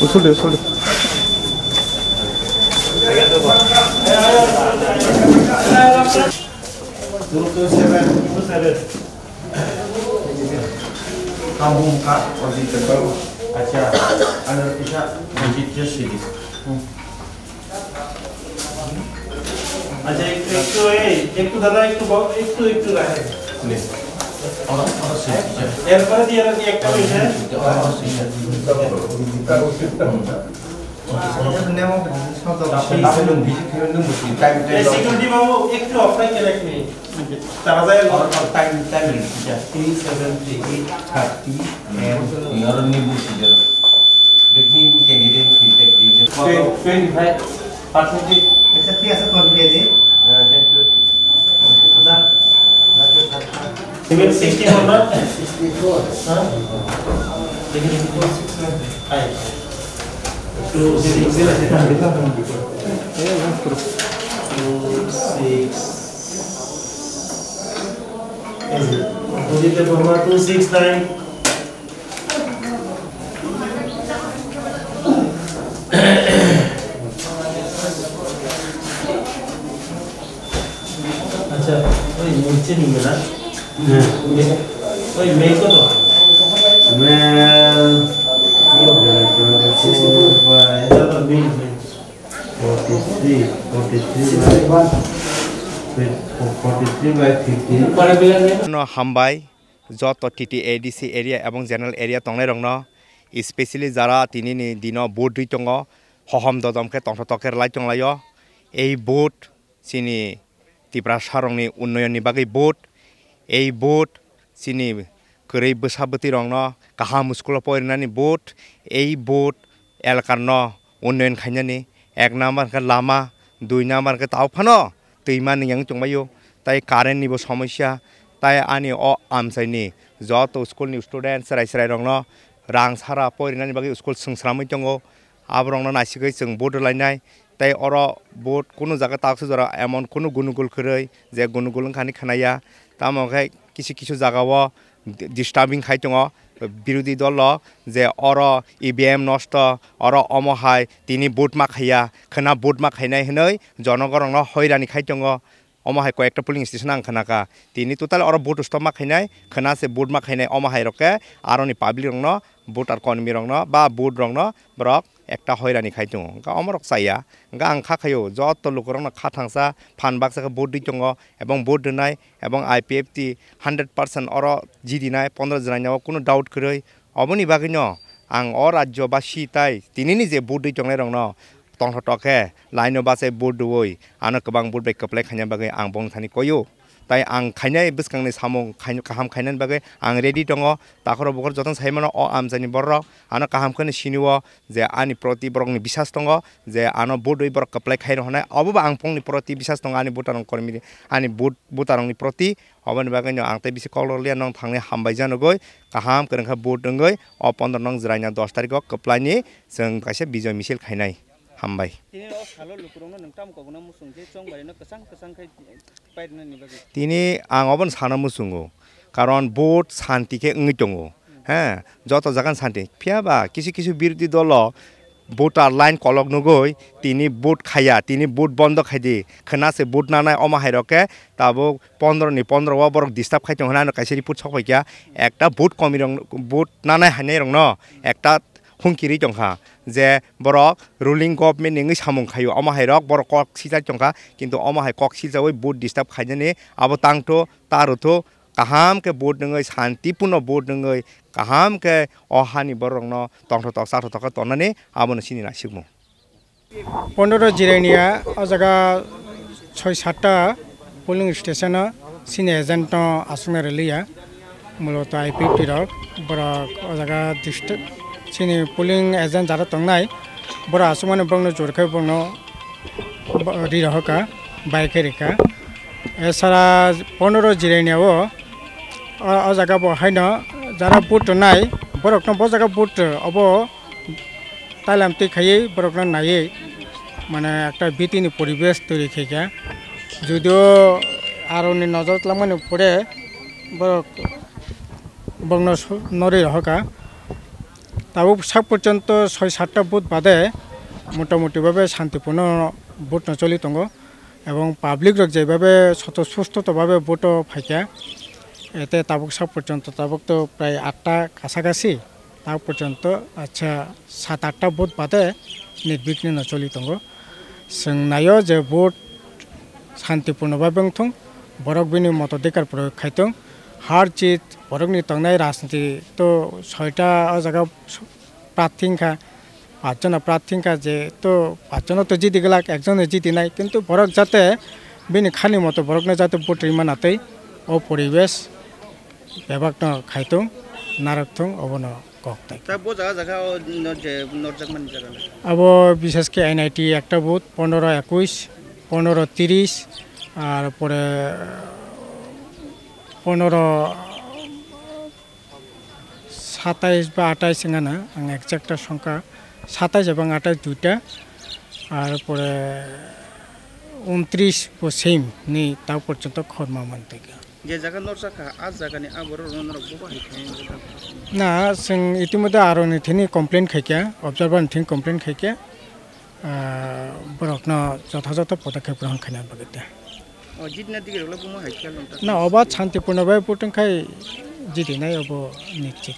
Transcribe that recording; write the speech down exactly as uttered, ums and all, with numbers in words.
Usul de, usul de. Kamu ka, o di tebal. Acha, ano kisa, o di tiya sidi. আচ্ছা, একটু, একটু, এই, একটু দাদা, একটু ব-, একটু, একটু রাখেন। নে। এরপরে দিয়ে আর কি একটা হয়েছে। এই সিকিউরিটি বাবু, একটু অফলাইন কেন এক মিনিট? তারা যায়। Time, time limit. Three seven three eight thirty. Twenty-five percent. আচ্ছা, ঠিক আছে, twenty দিয়ে দিন। হ্যাঁ, দেখো। যা। Even sixty four না? Sixty four. হ্যাঁ? দেখি, দেখি। Five. Two six. Two six. এই যে, অজিত দেববর্মা, two six nine. আচ্ছা, ওই নিচে নিবে না? হ্যাঁ। ওই মেল কত? মেল twenty-four by এটা তো মিল, মিল। Forty-three, forty-three by, forty-three by fifteen. পরে বিয়ার নেই? No, hambai. Joto T T A D C area ebong general area tongnai rokno, specially jara tinini dino vote rwi tongo, hohom dodom khe tongthotok khe rwlai tonglaio. Ei vote chini Tiprasa rokni unnoyonni bagwi vote, ei vote chini kwrwi bwsa bwtwi rokno kaham school o porinani vote, ei vote elakano unnoyon khainani, ek number khe lama, dui number khe tao phano twima niyang tongbaio, tai current ni bo somosya, tai ani o amchaini joto school ni student chwrai chwrai rokno rang sara porinani bagwi school swngsramwi tongo, aborokno naisigwi chwng vote rwlainai, tai oro vote kunu jaga taksa jora emon kunu gunugul kwrwi je gunugul wngkha hinwi khnaya, tamo khe kisu kisu jagao di-, disturbing khai tongo, birodhi dolo je oro E V M nosto, oro omo hai tini vote ma khaiya, khwna vote ma khainai hinwi jonogo rokno hoirani khai tongo. Omo hai koyekta polling station ang khwnakha, tini total oro vote stop ma khainai, khwna se vote ma khainai, omo hai rok khe aroni public rokno, voter konmi rokno ba vote rokno borok ekta hoirani khai tongo, hwnkhe omorok chaya. Hwnkhe ang kha khaio joto lukurokno kha thangsa phan baksa khe vote rwi tongo, ebong vote rwnai, ebong I P F T hundred percent oro jidinai pondro jwrainao kunu doubt kwrwi. Oboni bagwino ang o rajyo basi tai tinini je vote rwi tongnai rokno tongthotok khe line o bachai vote rwui ano kwbang vote bai kwplai khaina bagwi ang bongni thani koio. Tai ang khainai bwskangni samung khai-, kaham khainani bagwi ang ready tongo. Takhoro bukhoro jotono sai mano o amchaini borok ano kaham kheno sinio je ani proti borokni bisas tongo je ano vote rwi borok kwplai khai rw hwnai, obo bo ang bongni proti bisas tongo, ani voter rok kormi, ani vote, voter rokni proti. Oboni bagwino ang tei bisi kok rwliya, nong thangni hambai janogoi, kaham kwrwngkha vote wngoi o pondro nong jwraina dos tarikh o kwplaini chwng kaisa bijoy misil khainai. Hambai. Tini o salo lukurokno nwng tamo kokno muchung khe chongbairino kwchang kwchang khe pairwnani bagwi? Tini ang obono sana muchungo, karon vote santi khe wngwi tongo, he, joto jaga santi. Phiya ba kisu kisu birodhi dolo voter line kolok nugui tini vote khaiya, tini vote bondo khaidi, khwna se vote nanai, omo hai rok khe tabuk pondro ni pondro o borok disturb khai tongo hinwi ano kaisa report sok paikha, ekta vote komi rok, vote nanai hainai rokno ekta hungkirwi tongkha je borok ruling government ni wngwi samung khaio, omo hai rok borok kok sichai tongkha, kintu omo hai kok sichaui vote disturb khainani abo tangthu, ta rwthu, kaham khe vote wngwi, shantipuno vote wngwi, kaham khe o hani borok rokno tongthotok chathotok khe tongnani abono chini naisikmung. Pondro Jirania o jaga soi satta polling station o chini agent no aswkna rwliya, muloto I P F T rok, borok o jaga dist-, chini polling agent jara tongnai, borok aswkmani borokno jor khe borokno ri rohorkha, bai khe rikha. Esara Pondro Jirania o, o, o jaga bo haino jara vote tongnai, borokno bo jaga vote obo tailam twi khaiwi borokno naiwi, mane, ekta bhitini poribesh toiri khaikha. Judio aroni nojor twlangmani pore borok, borokno su-, norwi rohorkha. Tabuk sak porjonto soi satta booth bade motamuti babe shantipuno vote no choli tongo, ebong public rok jebhabe soto susto to babe vote o phaikha, ete tabuk sak porjonto tabuk to prai atta kasakasi, tabuk porjonto acha sat atta booth bade nirbighno no choli tongo. Chwng naio je vote shantipuno babe wngthung, borok bini moto dikar proyog khaithung, har jit borokni tongnai rajniti to soita o jaga prarthi wngkha, pachjona prarthi wngkha je to pachjono to jidi glak, ekjono jidi nai, kintu borok jate bini khani moto borokno jate vote rima natwi o poribesh bebakno khaitung, narwkthung obono kok tai. Ta bo jaga jaga o no je norjakmani jaga na? Abo bishesh khe N I T ekta booth pondoro ekush, pondoro tiris, ar pore pondoro satais ba atais wngana, ang exact ta songkha, satais ebong atais duita, ar pore untris bo same ni ta porjonto khorma mantwi. Je jaga norsa kha, a jaga ni aborok rwno norok bo bahai khe wngwi tong kha. Na, chwng itimodhe aro ni thini complain khaikha, observer ni thini complain khaikha, ah, borokno jothajoto podokkhep grohon khaina bagwi ta. O jitna digi rok le bomo hai khel nang ta. Na, oba shantiporno bai vote wngkhai jiti nai obo nischit.